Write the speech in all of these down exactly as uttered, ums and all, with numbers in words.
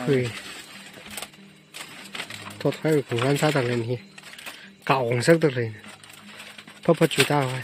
Ui. Thot hai khongran sāda lei hi. Kaung sāda lei. Papa chuta hai.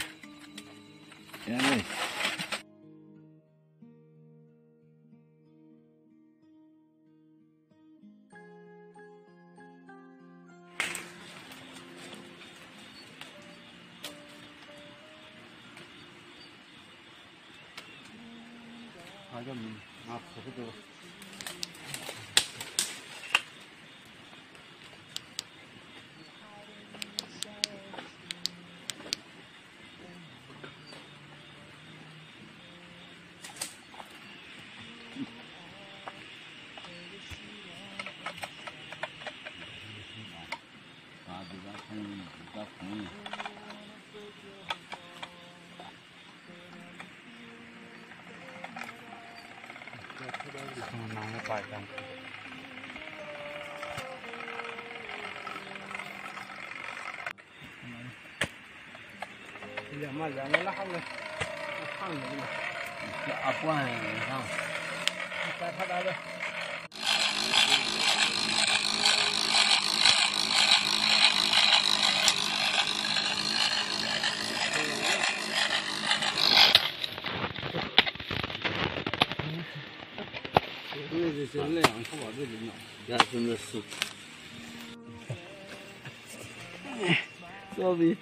Sorry.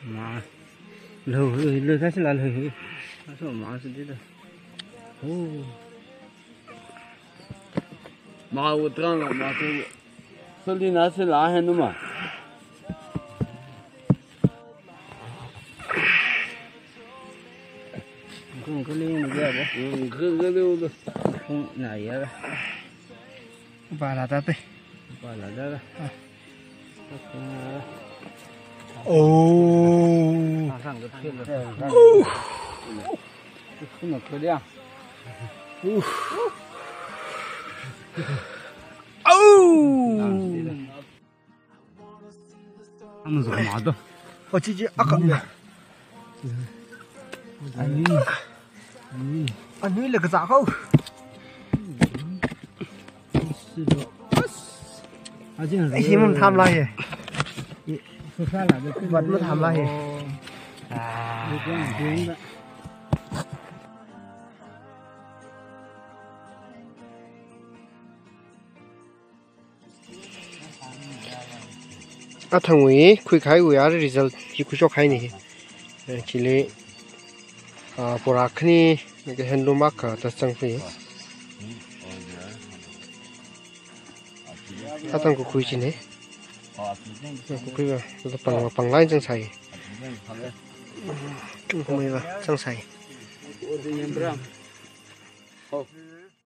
Ma. Lo, lo, lo, kasi la lo. Aso ma sidi da. Oh. Ma utrang la ma tu. Sali na sila hai numa. Kung kali ni ya ba. Kung kali ulo. Kung na ya ba. Ba la ta te. Ba la ta. Oh. Ang zuk ma do. Ho chi chi aka. Ani. Ani. Ani le ka za ho. Ai, hi mun tham la he. Bat mun tham la he. Athangwui khuikahaiwui ara result hi khuishok haini. Eh, chili, ah, pora khani, naka handloom akha ta chang phi. Athang kukhui chine. Kukhui ba, pang, pang line chang sai. Kukhui ba, chang sai.